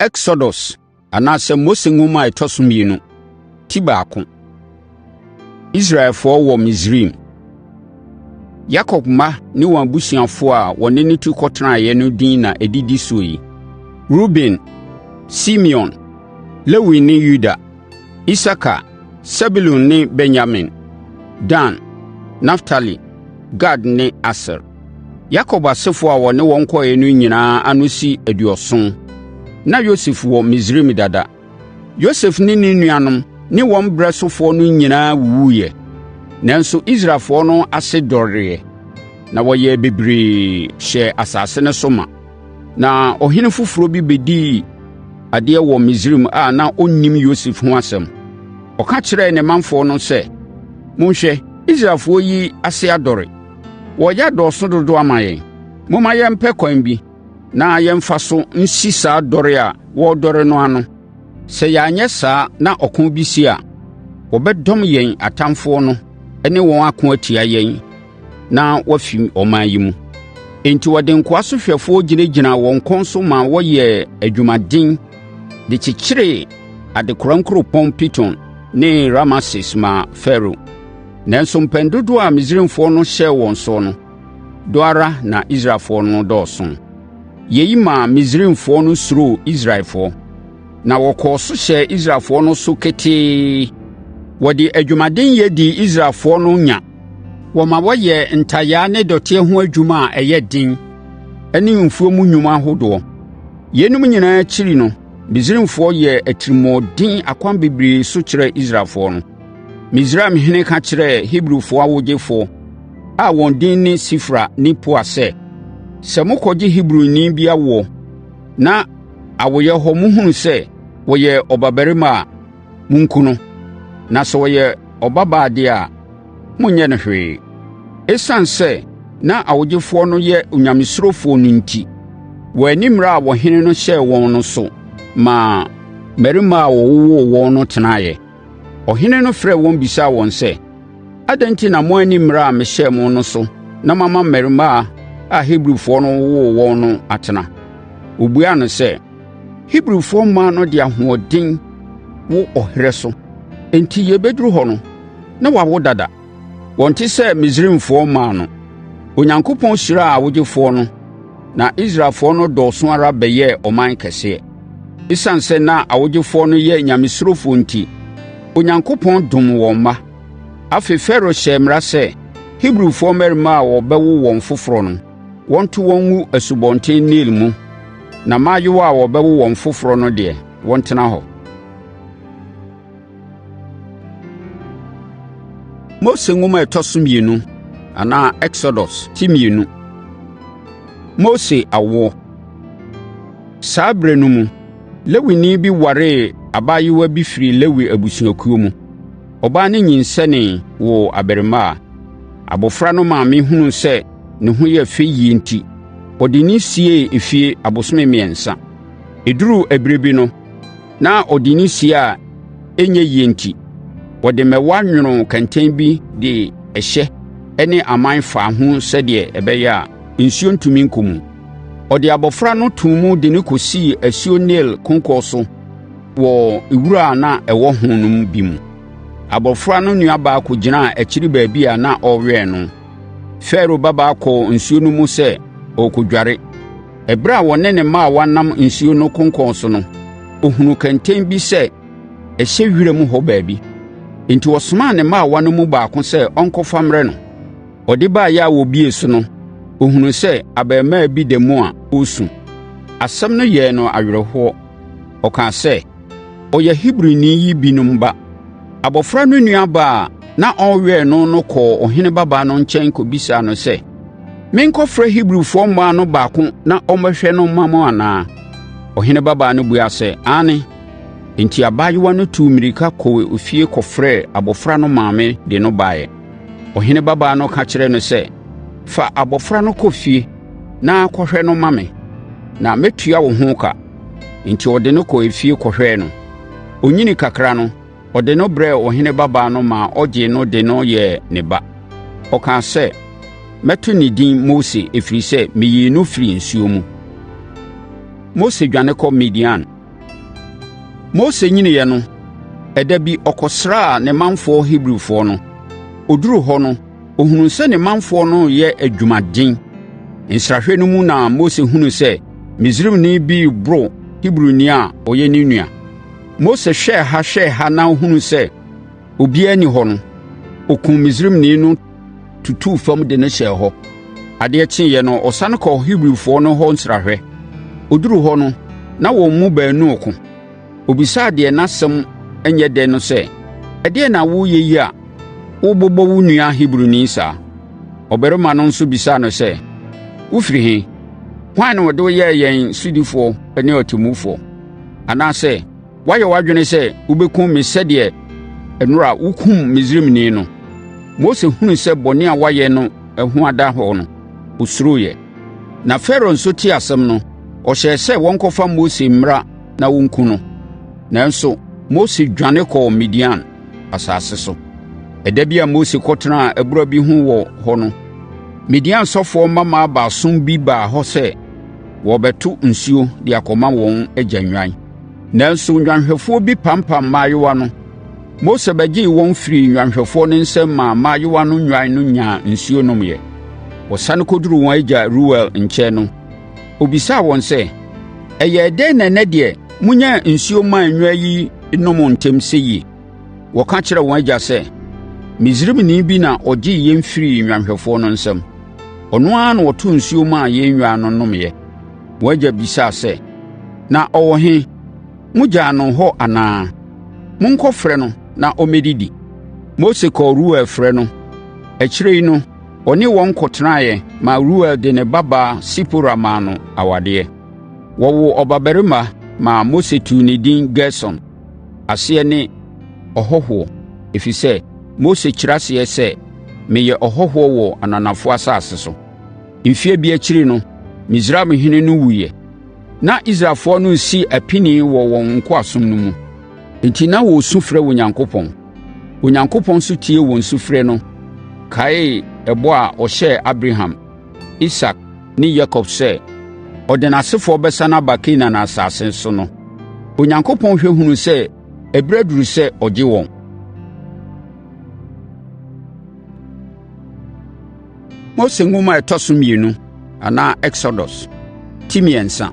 Exodus anaasɛ Mose Nwoma a ɛtɔ so mmienu, 1. Israelfoɔ Wɔ Misraim Yakob mma ne wɔn abusuafoɔ a wɔne no tu kɔtenaeɛ no din na ɛdidi soɔ yi: Ruben, Simeon, Lewi ne Yuda, Isakar, Sebulon ne Benyamin, Dan, Naftali, Gad ne Aser. Yakob asefoɔ a ɔne wɔn kɔeɛ no nyinaa ano si aduɔson. Na Yosef wɔ Misraim dada. Yosef ne ne nuanom ne wɔn berɛsofoɔ no nyinaa wuwuiɛ. Nanso Israelfoɔ no ase dɔreeɛ, na wɔyɛɛ bebree hyɛɛ asase no so ma. Na ɔhene foforɔ bi bɛdii adeɛ wɔ Misraim a na ɔnnim Yosef ho asɛm. Ɔka kyerɛɛ ne manfoɔ no sɛ, “Monhwɛ, Israelfoɔ yi ase adɔre. Wɔreyɛ adɔɔso dodo ama yɛn. Momma yɛmpɛ ɛkwan bi na yɛmfa so nsi saa dɔre a wɔredɔre no ano. Sɛ yɛanyɛ saa na ɔko bi si a, wɔbɛdɔm yɛn atamfoɔ no ne wɔn ako atia yɛn na wɔafi ɔman yi mu.” Enti, wɔde nkoa sohwɛfoɔ gyinagyinaa wɔn kɔn so ma wɔyɛɛ adwumaden de kyekyeree adekora nkuropɔn Pitom ne Rameses maa Farao. Nanso, mpɛn dodoɔ a Misraimfoɔ no hyɛɛ wɔn so no, dɔ ara na Israelfoɔ no dɔɔso. Yei maa Misraimfoɔ no suroo Israelfoɔ, na wɔkɔɔ so hyɛɛ Israelfoɔ no so ketee. Wɔde adwumadenyɛ dii Israelfoɔ no nya. Wɔma wɔyɛɛ ntayaa ne dɔteɛ ho adwuma a ɛyɛ den ne mfuom nnwuma ahodoɔ. Yeinom nyinaa akyiri no, Misraimfoɔ yɛɛ atirimuɔden akwan bebree so kyerɛɛ Israelfoɔ no. Misraimhene ka kyerɛɛ Hebrifoɔ awogyefoɔ a wɔn din ne Sifra ne Pua sɛ, “Sɛ mokɔgye Hebrini bi awoɔ na awoeɛ hɔ mohunu sɛ ɔyɛ ɔbabarima a, monkum no. Na sɛ ɔyɛ ɔbabaa deɛ a, monnyɛ no hwee.” Esiane sɛ na awogyefoɔ no yɛ Onyamesurofoɔ no enti, wɔanni mmara a ɔhene no hyɛɛ wɔn no so maa mmarimaa a wɔwowoo wɔn no tenaeɛ. Ɔhene no frɛɛ wɔn bisaa wɔn sɛ, “Adɛn enti na moanni mmara a mehyɛɛ mo no so na moama mmarimaa a Hebrifoɔ no wowoo wɔn no atena?” Wɔbuaa no sɛ, “Hebrifoɔ mmaa no de ahoɔden wo ɔherɛ so enti yɛbɛduru hɔ no, na wɔawo dada. Wɔnte sɛ Misraimfoɔ mmaa no.” Onyankopɔn hyiraa awogyefoɔ no na Israelfoɔ no dɔɔso ara bɛyɛɛ ɔman kɛseɛ. Esiane sɛ na awogyefoɔ no yɛ Nyamesurofoɔ enti, Onyankopɔn dom wɔn mma. Afei, Farao hyɛɛ mmara sɛ Hebrifoɔ mmarimaa a wɔbɛwo wɔn foforɔ no, wɔnto wɔn ngu Asubɔnten Nil mu na mmaayewa a wɔbɛwo wɔn foforɔ no deɛ, wɔntena hɔ. Mose Nwoma a ɛtɔ so mmienu anaa Exodus ti mmienu. Mose awoɔ Saa ɛberɛ no mu, Lewini bi waree abaayewa bi firii Lewi abusuakuo mu. Ɔbaa no nyinsɛnee, woo abarimaa. Abɔfra no maame hunuu sɛ ne ho yɛ fɛ yie enti, ɔde no siee efie abosome mmiɛnsa. Ɛduruu ɛberɛ bi no, na ɔde no sie a ɛnyɛ yie enti, ɔde mmɛwa nwonoo kɛntɛn bi de ɛhyɛ ne aman faa ho sɛdeɛ ɛbɛyɛ a nsuo ntumi nkɔ mu. Ɔde abɔfra no too mu de no kɔsii asuo Nil konkɔn so wɔ wura a na ɛwɔ ho no bi mu. Abɔfra no nuabaa kɔgyinaa akyiri baabi a na ɔrewɛn no. Farao babaa kɔɔ nsuo no mu sɛ ɔrekɔdware. Ɛberɛ a ɔne ne mmaawa nam nsuo no konkɔn so no, ɔhunuu kɛntɛn bi sɛ ɛhyɛ wiram hɔ baabi. Enti ɔsomaa ne mmaawa no mu baako sɛ ɔnkɔfa mmrɛ no. Ɔde baeɛ a ɔbuee so no, ɔhunuu sɛ abarimaa bi da mu a ɔresu. Asɛm no yɛɛ no awerɛhoɔ. Ɔkaa sɛ, “Ɔyɛ Hebrini yi binom ba.” Abɔfra no nuabaa a na ɔrewɛn no no kɔɔ ɔhene babaa no nkyɛn kɔbisaa no sɛ, “Menkɔfrɛ Hebrifoɔ mmaa no baako na ɔmmɛhwɛ no mma mo anaa?” Ɔhene babaa no buaa sɛ, “Aane.” Enti, abaayewa no tuu mmirika kɔɔ efie kɔfrɛɛ abɔfra no maame de no baeɛ. Ɔhene babaa no ka kyerɛɛ no sɛ, “Fa abɔfra no kɔ efie na kɔhwɛ no ma me, na mɛtua wo ho ka.” Enti, ɔde no kɔɔ efie kɔhwɛɛ no. Ɔnyinii kakra no, ɔde no brɛɛ ɔhene babaa no maa ɔgyee no de no yɛɛ ne ba. Ɔkaa sɛ, “Mɛto ne din Mose, ɛfiri sɛ, meyii no firii nsuo mu.” Mose Dwane Kɔ Midian. Mose nyiniiɛ no, ɛda bi ɔkɔsraa ne manfoɔ Hebrifoɔ no. Ɔduruu hɔ no, ɔhunuu sɛ ne manfoɔ no reyɛ adwumaden. Nsrahwɛ no mu na Mose hunuu sɛ Misraimni bi reboro Hebrini a ɔyɛ ne nua. Mose hwɛɛ ha hwɛɛ ha na ɔhunuu sɛ obiara nni hɔ no, ɔkumm Misraimni no tutuu fam de no hyɛɛ hɔ. Adeɛ kyeeɛ no, ɔsane kɔɔ Hebrifoɔ no hɔ nsrahwɛ. Ɔduruu hɔ no, na wɔn mu baanu reko. Ɔbisaa deɛ n'asɛm nyɛ dɛ no sɛ, “Ɛdeɛn na woreyɛ yi a worebobɔ wo nua Hebrini saa?” Ɔbarima no nso bisaa no sɛ, “Wofiri he? Hwan na ɔde wo yɛɛ yɛn sodifoɔ ne ɔtemmufoɔ? Anaasɛ woayɛ w'adwene sɛ wobɛkum me sɛdeɛ nnora wokumm Misraimni no?” Mose hunuu sɛ bɔne a wayɛ no ho ada hɔ no, ɔsuroeɛ. Na Farao nso tee asɛm no, ɔhyɛɛ sɛ wɔnkɔfa Mose mmra na wɔnkum no. Nanso, Mose dwane kɔɔ Midian asase so. Ɛda bi a Mose kɔtenaa abura bi ho wɔ hɔ no, Midian asɔfoɔ mmammaa baason bi baa hɔ sɛ wɔrebɛto nsuo de akɔma wɔn agya nnwan. Nanso, nnwanhwɛfoɔ bi pampam mmaayewa no. Mose bɛgyee wɔn firii nnwanhwɛfoɔ no nsam maa mmaayewa no nnwan no nyaa nsuo nomeeɛ. Wɔsane kɔduruu wɔn agya Reuel nkyɛn no, ɔbisaa wɔn sɛ, “Ɛyɛɛ dɛn na ɛnnɛ deɛ, monyaa nsuo maa nnwan yi nom ntɛm seyie?” Wɔka kyerɛɛ wɔn agya sɛ, “Misraimni bi na ɔgyee yɛn firii nnwanhwɛfoɔ no nsam. Ɔno ara na ɔtoo nsuo maa yɛn nnwan no nomeeɛ.” Wɔn agya bisaa sɛ, “Na ɔwɔ he? Mogyaa no hɔ anaa? Monkɔfrɛ no na ɔmmɛdidi.” Mose kɔɔ Reuel frɛ no. Akyire yi no, ɔne wɔn kɔtenaeɛ maa Reuel de ne babaa Sipora maa no awadeɛ. Wɔwoo ɔbabarima maa Mose too no edin Gersom. Aseɛ ne Ɔhɔhoɔ, ɛfiri sɛ, Mose kyerɛ aseɛ sɛ, “Meyɛ ɔhɔhoɔ wɔ ananafoɔ asase so.” Mfeɛ bi akyiri no, Misraimhene no wuiɛ. Na Israelfoɔ no resi apinie wɔ wɔn nkoasom no mu, enti na wɔresu frɛ Onyankopɔn. Onyankopɔn nso tiee wɔn sufrɛ no kaee ɛbɔ a ɔhyɛɛ Abraham, Isak ne Yakob sɛ ɔde n'asefoɔ bɛsane aba Kanaan asase so no. Onyankopɔn hwɛ hunuu sɛ ɛberɛ aduru sɛ ɔgye wɔn. Mose nwoma a ɛtɔ so mmienu anaa Exodus ti mmiɛnsa.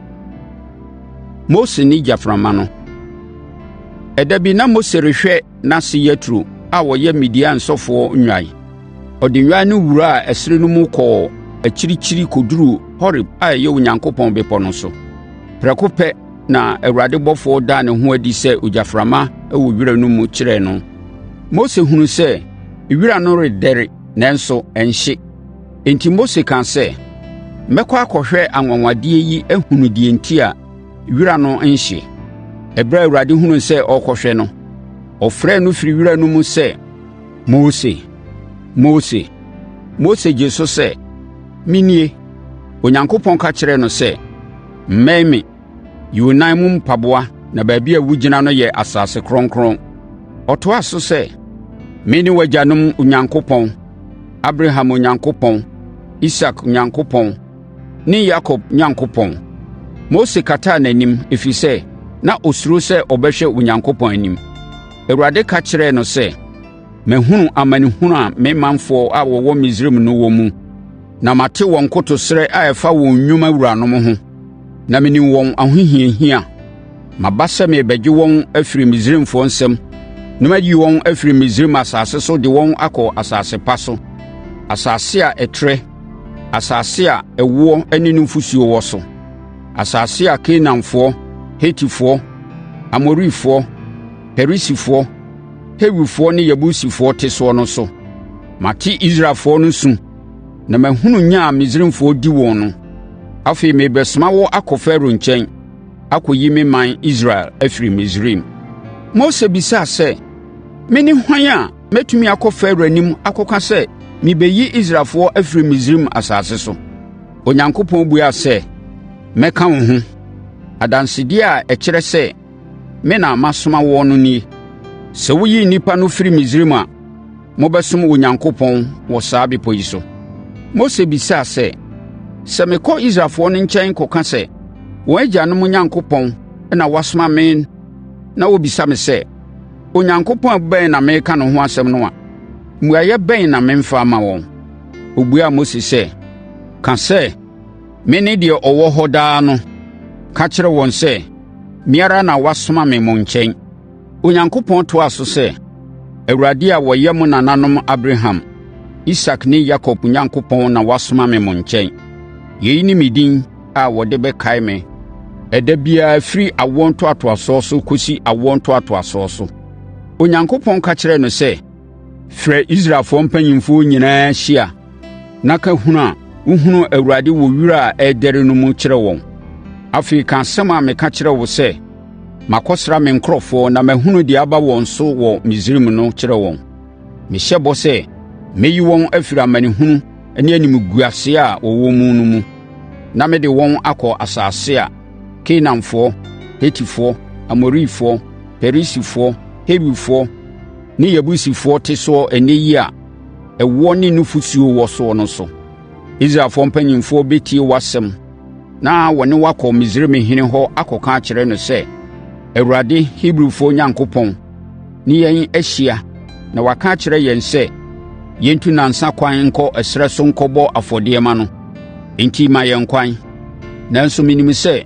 Mose ne gyaframa no. Ɛda bi na Mose rehwɛ n'ase Yetro a ɔyɛ Midian sɔfoɔ nnwan. Ɔde nnwan no wuraa ɛserɛ no mu kɔɔ akyirikyiri kɔduruu Horeb a ɛyɛ Onyankopɔn bepɔ no so. Prɛko pɛ na Awurade bɔfoɔ daa ne ho adi sɛ ogyaframa wɔ wira no mu kyerɛɛ no. Mose hunuu sɛ wira no redɛre nanso ɛnhye. Enti Mose kaa sɛ, “Mɛkɔ akɔhwɛ anwanwadeɛ yi ahunu deɛ enti a wira no nhye.” Ɛberɛ a Awurade hunuu sɛ ɔrekɔhwɛ no, ɔfrɛɛ no firii wira no mu sɛ, “Mose! Mose!” Mose gyee so sɛ, “Menie.” Onyankopɔn ka kyerɛɛ no sɛ, “Mmɛn me. Yi wo nan mu mpaboa na baabi a wogyina no yɛ asase kronkron.” Ɔtoaa so sɛ, “Mene w'agyanom Onyankopɔn, Abraham Onyankopɔn, Isak Onyankopɔn ne Yakob Onyankopɔn.” Mose kataa n'anim, ɛfiri sɛ, na ɔsuro sɛ ɔbɛhwɛ Onyankopɔn anim. Awurade ka kyerɛɛ no sɛ, “Mahunu amanehunu a me manfoɔ a wɔwɔ Misraim no wɔ mu, na mate wɔn nkotosrɛ a ɛfa wɔn nnwuma wuranom ho, na menim wɔn ahohiahia. Maba sɛ merebɛgye wɔn afiri Misraimfoɔ nsam na mayi wɔn afiri Misraim asase so de wɔn akɔ asase pa so, asase a ɛtrɛ, asase a ɛwoɔ ne nufosuo wɔ so, asase a Kanaanfoɔ, Hetifoɔ, Amorifoɔ, Perisifoɔ, Hewifoɔ ne Yebusifoɔ te soɔ no so. Mate Israelfoɔ no su na mahunu nya a Misraimfoɔ di wɔn no. Afei merebɛsoma wo akɔ Farao nkyɛn akɔyi me ɔman Israel afiri Misraim.” Mose bisaa sɛ, “Mene hwan a mɛtumi akɔ Farao anim akɔka sɛ merebɛyi Israelfoɔ afiri Misraim asase so?” Onyankopɔn buaa sɛ, “Mɛka wo ho. Adansedeɛ a ɛkyerɛ sɛ me na masoma wo no nie: Sɛ woyi nnipa no firi Misraim a, mobɛsom Onyankopɔn wɔ saa bepɔ yi so.” Mose bisaa sɛ, “Sɛ mekɔ Israelfoɔ no nkyɛn kɔka sɛ, wɔn agyanom Onyankopɔn na wasoma me na wɔbisa me sɛ, ‘Onyankopɔn bɛn na mereka ne ho asɛm no a’, mmuaeɛ bɛn na memfa mma wɔn?” Ɔbuaa Mose sɛ, “Ka sɛ, ‘Mene deɛ ɔwɔ hɔ daa no.’ Ka kyerɛ wɔn sɛ, ‘Me ara na wasoma me mo nkyɛn.’ ” Onyankopɔn toaa so sɛ, “ Awurade a ɔyɛ mo nananom Abraham, Isak ne Yakob Onyankopɔn na wasoma me mo nkyɛn. Yei ne me din a wɔde bɛkae me ɛda biara firi awoɔ ntoatoasoɔ so kɔsi awoɔ ntoatoasoɔ so.” Onyankopɔn ka kyerɛɛ no sɛ, “Frɛ Israelfoɔ mpanimfoɔ nyinaa hyia na ka hunu a wohunuu Awurade wɔ wira a ɛrederɛ no mu kyerɛ wɔn. Afei, ka asɛm a meka kyerɛɛ wo sɛ, ‘Makɔsra me nkurɔfoɔ na mahunu deɛ aba wɔn so wɔ Misraim no kyerɛ wɔn. Mehyɛ bɔ sɛ mɛyi wɔn afiri amanehunu ne animguaseɛ a wɔwɔ mu no mu, na mede wɔn akɔ asase a Kanaanfoɔ, Hetifoɔ, Amorifoɔ, Perisifoɔ, Hewifoɔ ne Yebusifoɔ te so ɛnnɛ yi a ɛwoɔ ne nufosuo wɔ so no so.’ Israelfoɔ mpanimfoɔ bɛtie w'asɛm na wɔne wo akɔ Misraimhene hɔ akɔka akyerɛ no sɛ, ‘ Awurade, Hebrifoɔ Onyankopɔn, ne yɛn ahyia na waka akyerɛ yɛn sɛ, yɛntu nnansa kwan nkɔ ɛserɛ so nkɔbɔ afɔdeɛ mma no. Enti, ma yɛn ɛkwan.’ Nanso, menim sɛ,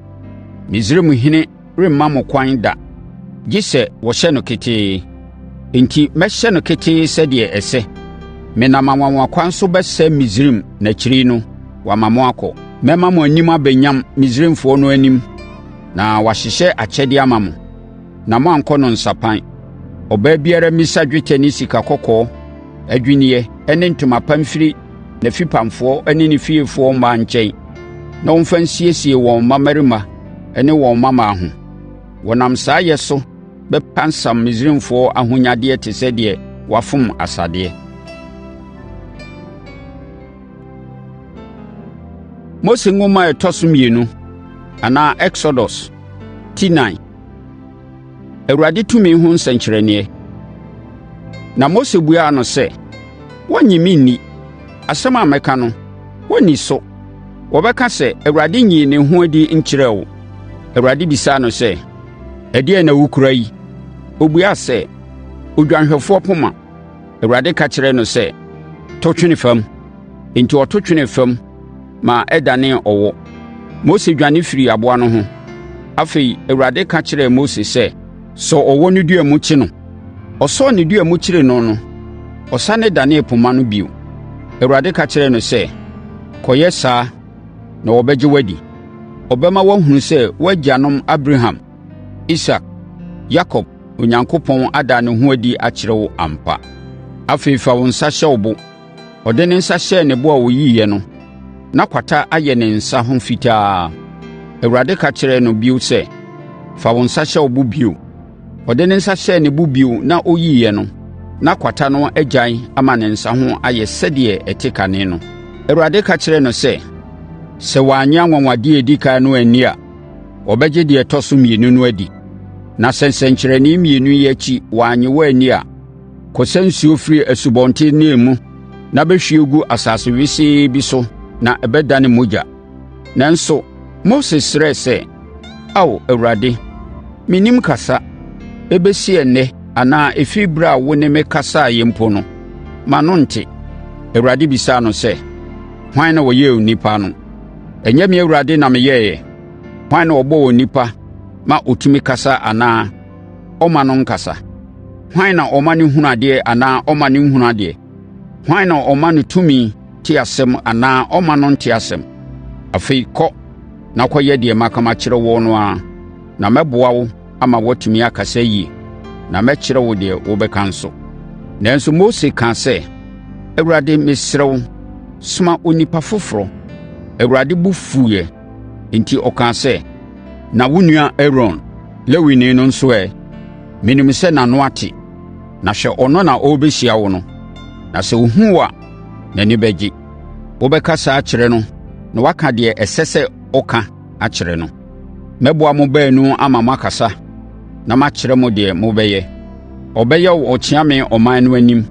Misraimhene remma mo ɛkwan da gye sɛ wɔhyɛ no ketee. Enti, mɛhyɛ no ketee sɛdeɛ ɛsɛ. Menam anwanwakwan so bɛsɛe Misraim na akyire no, wama mo akɔ. Mɛma mo anim aba nyam Misraimfoɔ no anim na wɔahyehyɛ akyɛdeɛ ama mo, na moankɔ no nsapan. Ɔbaa biara mmisa dwetɛ ne sikakɔkɔɔ adwinneɛ ne ntoma pa mfiri n'afipamfoɔ ne ne fiefoɔ mmaa nkyɛn na wɔmfa nsiesie wɔn mmammarima ne wɔn mmammaa ho. Wɔnam saa yɛ so bɛpansam Misraimfoɔ ahonyadeɛ te sɛ deɛ wɔafom asadeɛ.” Mose Nwoma a ɛtɔ so mmienu anaa Exodus ti 4 Awurade tumi ho nsɛnkyerɛnneɛ Na Mose buaa no sɛ, “Wɔrennye me nni. Asɛm a mɛka no, wɔrenni so. Wɔbɛka sɛ, Awurade nyii ne ho adi nkyerɛɛ wo.” Awurade bisaa no sɛ, “Ɛdeɛn na wokura yi?” Ɔbuaa sɛ, “Odwanhwɛfoɔ poma.” Awurade ka kyerɛɛ no sɛ, “To twene fam.” Enti ɔto twenee fam ma ɛdanee ɔwɔ. Mose dwane firii aboa no ho. Afei, Awurade ka kyerɛɛ Mose sɛ, “Sɔ ɔwɔ no dua mu kye no.” Ɔsɔɔ ne dua mu kyeree no no, ɔsane danee poma no bio. Awurade ka kyerɛɛ no sɛ, “Kɔyɛ saa na wɔbɛgye wo adi. Ɔbɛma wɔahunu sɛ w'agyanom Abraham, Isak, Yakob Onyankopɔn ada ne ho adi akyerɛ wo ampa. Afei, fa wo nsa hyɛ wo bo.” Ɔde ne nsa hyɛɛ ne bo a ɔyiiɛ no, na kwata ayɛ ne nsa ho fitaa. Awurade ka kyerɛɛ no bio sɛ, “Fa wo nsa hyɛ wo bo bio.” Ɔde ne nsa hyɛɛ ne bo bio na ɔyiiɛ no, na kwata no agyae ama ne nsa ho ayɛ sɛdeɛ ɛte kane no. Awurade ka kyerɛɛ no sɛ, “Sɛ wɔannye anwanwadeɛ a ɛdi ɛkan no anni a, wɔbɛgye deɛ ɛtɔ so mmienu no adi. Na sɛ nsɛnkyerɛnneɛ mmienu yi akyi wɔannye wo anni a, kɔsa nsuo firi Asubɔnten Nil mu na bɛhwie gu asase wesee bi so na ɛbɛdane mogya.” Nanso, Mose srɛɛ sɛ, “Ao, Awurade, mennim kasa. Ɛbɛsi ɛnnɛ anaa ɛfiri ɛberɛ a wo ne me kasaeɛ mpo no, m'ano nte.” Awurade bisaa no sɛ, “Hwan na ɔyɛɛ onipa ano? Ɛnyɛ me Awurade na meyɛeɛ? Hwan na ɔbɔ onipa ma ɔtumi kasa anaa ɔmma no nkasa? Hwan na ɔma no hunu adeɛ anaa ɔmma no nhunu adeɛ? Hwan na ɔma no tumi te asɛm anaa ɔmma no nte asɛm? Afei, kɔ na kɔyɛ deɛ maka makyerɛ wo no ara na mɛboa wo ama woatumi akasa yie na mɛkyerɛ wo deɛ wobɛka nso.” Nanso, Mose kaa sɛ, “Awurade, mesrɛ wo, soma onipa foforɔ.” Awurade bo fuiɛ enti ɔkaa sɛ, “Na wo nua Aaron, Lewini no nso ɛ? Menim sɛ n'ano ate, na hwɛ ɔno na ɔrebɛhyia wo no, na sɛ ɔhunu wo a, n'ani bɛgye. Wobɛkasa akyerɛ no na woaka deɛ ɛsɛ sɛ ɔka akyerɛ no. Mɛboa mo baanu ama moakasa na makyerɛ mo deɛ mobɛyɛ. Ɔbɛyɛ wo ɔkyeame ɔman no anim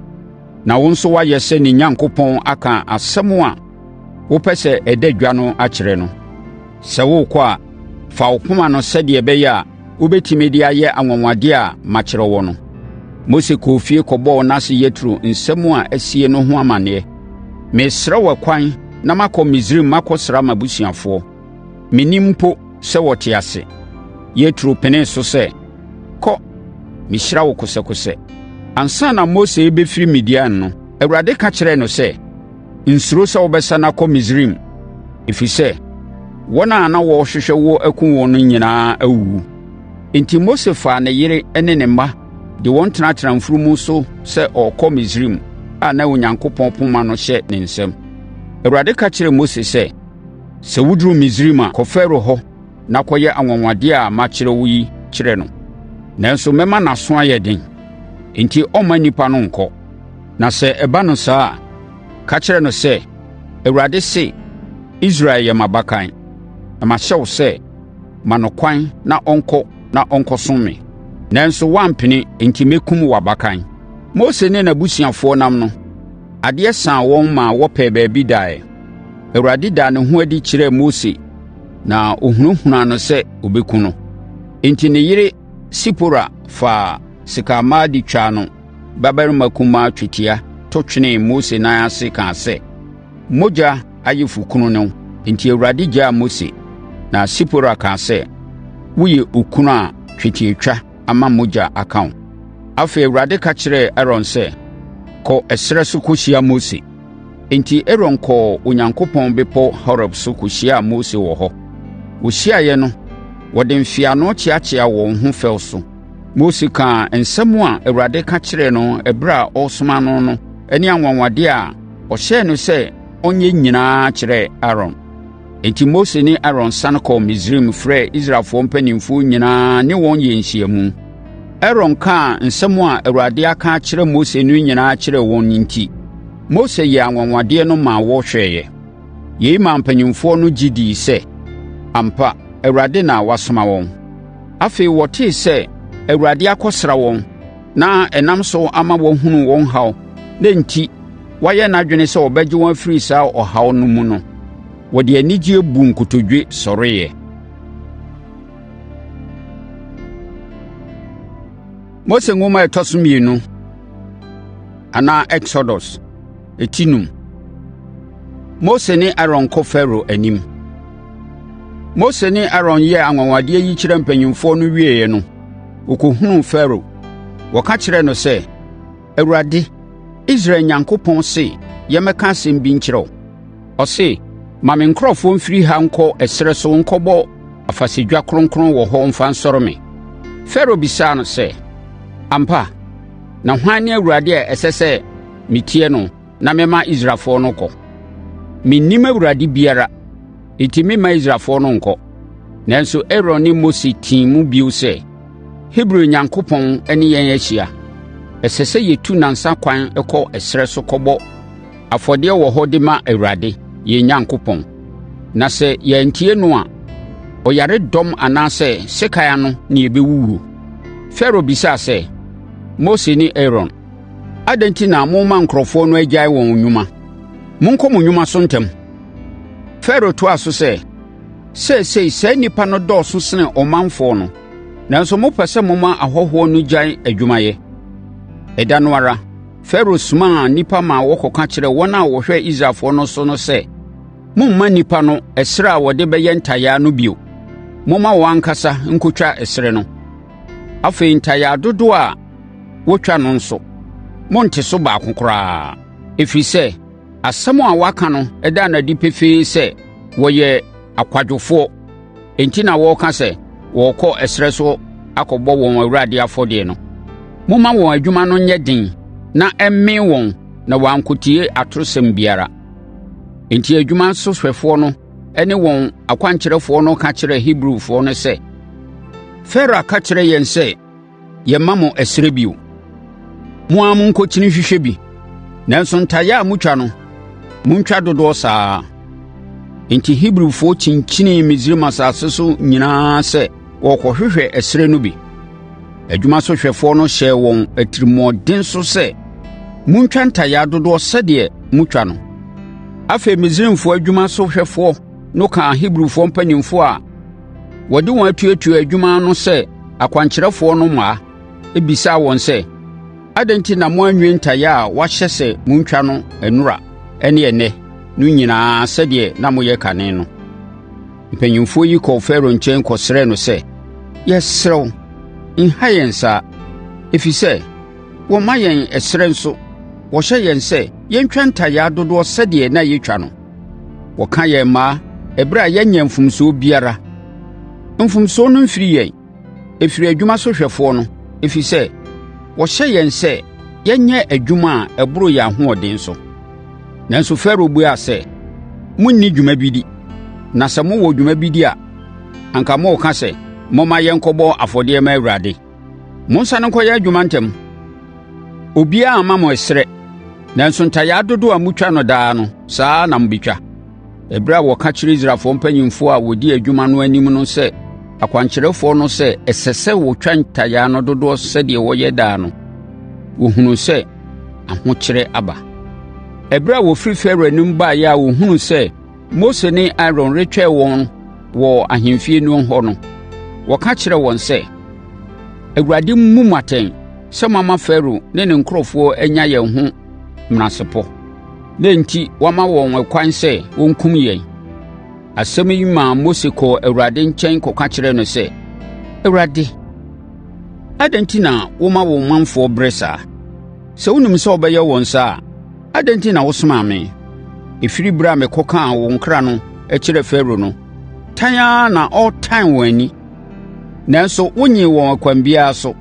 na wo nso woayɛ sɛ ne Onyankopɔn aka asɛm a wopɛ sɛ ɛda dwa no akyerɛ no. Sɛ worekɔ a, fa wo poma no sɛdeɛ ɛbɛyɛ a, wobɛtumi de ayɛ anwanwadeɛ a makyerɛ wo no.” Mose kɔɔ efie kɔbɔɔ n'ase Yetro nsɛm a asie no ho amaneɛ. “Meresrɛ wo ɛkwan na makɔ Misraim akɔsra m'abusuafoɔ. Mennim mpo sɛ wɔte ase.” Yetro penee so sɛ, “Kɔ! Mehyira wo kosɛkosɛ.” Ansa na Mose rebɛfiri Midian no, Awurade ka kyerɛɛ no sɛ, “Nsuro sɛ wobɛsane akɔ Misraim, ɛfiri sɛ, wɔn a na wɔrehwehwɛ wo akum wo no nyinaa awuwu.” Enti, Mose faa ne yere ne ne mma de wɔn tenatenaa mfunumu so sɛ ɔrekɔ Misraim a na Onyankopɔn poma no hyɛ ne nsam. Awurade ka kyerɛɛ Mose sɛ, “Sɛ woduru Misraim a, kɔ Farao hɔ na kɔyɛ anwanwadeɛ a makyerɛ wo yi kyerɛ no. Nanso, mɛma n'aso ayɛ den, enti ɔremma nnipa no nkɔ. Na sɛ ɛba no saa a, ka kyerɛ no sɛ, Awurade se, Israel yɛ m'abakan, na mahyɛ wo sɛ, ma no kwan na ɔnkɔ na ɔnkɔsom me. Nanso, woampene enti mɛkum w'abakan.’ Mose ne n'abusuafoɔ nam no, adeɛ saa wɔn maa wɔpɛɛ baabi daeɛ. Awurade daa ne ho adi kyerɛɛ Mose na ɔhunahunaa no sɛ ɔbɛkum no. Enti, ne yere Sipora faa sekammoa de twaa ne babarima kumaa twetia to twenee Mose nan ase kaa sɛ, “Mogya ayeforɔkunu ne wo.” Enti, Awurade gyaa Mose. Na Sipora kaa sɛ, “Woyɛ okunu a twetiatwa ama mogya aka wo.” Afei, Awurade ka kyerɛɛ Aaron sɛ, “Kɔ ɛserɛ so kɔhyia Mose.” Enti, Aaron kɔɔ Onyankopɔn Bepɔ Horeb so kɔhyiaa Mose wɔ hɔ. Wɔhyiaeɛ no, wɔde mfeano kyeakyeaa wɔn ho fɛw so. Mose kaa nsɛm a Awurade ka kyerɛɛ no ɛberɛ a ɔresoma no no ne anwanwadeɛ a ɔhyɛɛ no sɛ ɔnyɛ nyinaa kyerɛɛ Aaron. Enti Mose ne Aaron sane kɔɔ Misraim frɛɛ Israelfoɔ mpanimfoɔ nyinaa ne wɔn yɛɛ nhyiamu. Aaron kaa nsɛm a Awurade aka akyerɛ Mose no nyinaa kyerɛɛ wɔn enti, Mose yɛɛ anwanwadeɛ no maa wɔhwɛeɛ. Yei maa mpanimfoɔ no gye dii sɛ, ampa, Awurade na wasoma wɔn. Afei, wɔtee sɛ Awurade akɔsra wɔn na ɛnam so ama wahunu wɔn haw na enti wayɛ n'adwene sɛ ɔbɛgye wɔn afiri saa ɔhaw no mu no, wɔde anigyeɛ buu nkotodwe sɔreeɛ. Mose nwoma a ɛtɔ so mmienu anaa Exodus eti num. Mose ne Aaron kɔ Farao anim. Mose ne Aaron yɛɛ anwanwadeɛ yi kyerɛɛ mpanimfoɔ no wieeɛ no, wɔkɔhunuu Farao. Wɔka kyerɛɛ no sɛ, “ Awurade, Israel Onyankopɔn se yɛmmɛka asɛm bi nkyerɛ wo. Ɔse, ‘Ma me nkurɔfoɔ mfiri ha nkɔ ɛserɛ so nkɔbɔ afahyɛdwa kronkron wɔ hɔ mfa nsɔre me.’ ” Farao bisaa no sɛ, “Ampa? Na hwan ne Awurade a ɛsɛ sɛ metie no na mema Israelfoɔ no kɔ? Mennim Awurade biara, enti meremma Israelfoɔ no nkɔ.” Nanso, Aaron ne Mose tii mu bio sɛ, “Hebri Onyankopɔn ne yɛn ahyia. Ɛsɛ sɛ yɛtu nnansa kwan kɔ ɛserɛ so kɔbɔ afɔdeɛ wɔ hɔ de ma Awurade, yɛn Onyankopɔn. Na sɛ yɛantie no a, ɔyaredɔm anaasɛ sekan ano na yɛbɛwuwuo.” Farao bisaa sɛ, “Mose ne Aaron, adɛn enti na morema nkurɔfoɔ no agyae wɔn nnwuma? Monkɔ mo nnwuma so ntɛm!” Farao toaa so sɛ, “Seesei, saa nnipa no dɔɔso sene ɔmanfoɔ no, nanso mopɛ sɛ moma ahɔhoɔ no gyae adwumayɛ.” Ɛda no ara, Farao somaa nnipa ma wɔkɔka kyerɛɛ wɔn a wɔhwɛ Israelfoɔ no so no sɛ, “Mommma nnipa no ɛserɛ a wɔde bɛyɛ ntayaa no bio. Momma wɔn ankasa nkɔtwa ɛserɛ no. Afei, ntayaa dodoɔ a wɔtwa no nso, monnte so baako koraa, ɛfiri sɛ, asɛm a wɔaka no da no adi pefee sɛ wɔyɛ akwadwofoɔ enti na wɔreka sɛ wɔrekɔ ɛserɛ so akɔbɔ wɔn Awurade afɔdeɛ no. Momma wɔn adwuma no nyɛ den na ɛmmee wɔn na wɔankɔtie atorosɛm biara.” Enti adwumasohwɛfoɔ no ne wɔn akwankyerɛfoɔ no ka kyerɛɛ Hebrifoɔ no sɛ, “Farao aka akyerɛ yɛn sɛ yɛmmma mo ɛserɛ bio. Mo ara monkɔkyini nhwehwɛ bi, nanso ntayaa a motwa no, montwa dodoɔ saa ara.” Enti Hebrifoɔ kyinkyinii Misraim asase so nyinaa sɛ wɔrekɔhwehwɛ ɛserɛ no bi. Adwumasohwɛfoɔ no hyɛɛ wɔn atirimuɔden so sɛ, “Montwa ntayaa dodoɔ sɛdeɛ motwa no.” Afei, Misraimfoɔ adwumasohwɛfoɔ no kaa Hebrifoɔ mpanimfoɔ a wɔde wɔn atuatua adwuma ano sɛ akwankyerɛfoɔ no mmaa, bisaa wɔn sɛ, “Adɛn enti na moanwie ntayaa a wɔahyɛ sɛ montwa no nnora ne ɛnnɛ no nyinaa sɛdeɛ na moyɛ kane no?” Mpanimfoɔ yi kɔɔ Farao nkyɛn kɔsrɛɛ no sɛ, “Yɛsrɛ wo, nha yɛn saa, ɛfiri sɛ, wɔmma yɛn ɛserɛ nso wɔhyɛ yɛn sɛ yɛntwa ntayaa dodoɔ sɛdeɛ na yɛtwa no. Wɔka yɛn mmaa ɛberɛ a yɛnyɛɛ mfomsoɔ biara. Mfomsoɔ no mfiri yɛn, ɛfiri adwuma sohwɛfoɔ no, ɛfiri sɛ, wɔhyɛ yɛn sɛ yɛnyɛ adwuma a ɛboro yɛn ahoɔden so.” Nanso, Farao buaa sɛ, “Monni dwuma bi di. Na sɛ mowɔ dwuma bi di a, anka moreka sɛ, ‘Momma yɛnkɔbɔ afɔdeɛ mma Awurade.’ Monsane nkɔyɛ adwuma ntɛm! Obiara remma mo ɛserɛ, nanso ntayaa dodoɔ a motwa no daa no, saa ara na mobɛtwa.” Ɛberɛ a wɔka kyerɛɛ Israelfoɔ mpanimfoɔ a wɔdi adwuma no anim no ne akwankyerɛfoɔ no sɛ ɛsɛ sɛ wɔtwa ntayaa no dodoɔ sɛdeɛ wɔyɛ daa no, wɔhunuu sɛ ahokyere aba. Ɛberɛ a wɔfiri Farao anim baeɛ a wɔhunuu sɛ Mose ne Aaron retwɛn wɔn wɔ ahemfie no hɔ no, wɔka kyerɛɛ wɔn sɛ, “ Awurade mmu mo atɛn sɛ moama Farao ne ne nkurɔfoɔ anya yɛn ho menasepɔ, na enti wama wɔn ɛkwan sɛ wɔnkum yɛn.” Asɛm yi maa Mose kɔɔ Awurade nkyɛn kɔka kyerɛɛ no sɛ, “ Awurade, adɛn enti na woma wo manfoɔ brɛ saa? Sɛ wonim sɛ wobɛyɛ wɔn saa a, adɛn enti na wosomaa me? Ɛfiri ɛberɛ a mekɔkaa wo nkra no kyerɛɛ Farao no, tan ara na ɔretan wɔn ani. Nanso, wonnyee wɔn ɛkwan biara so.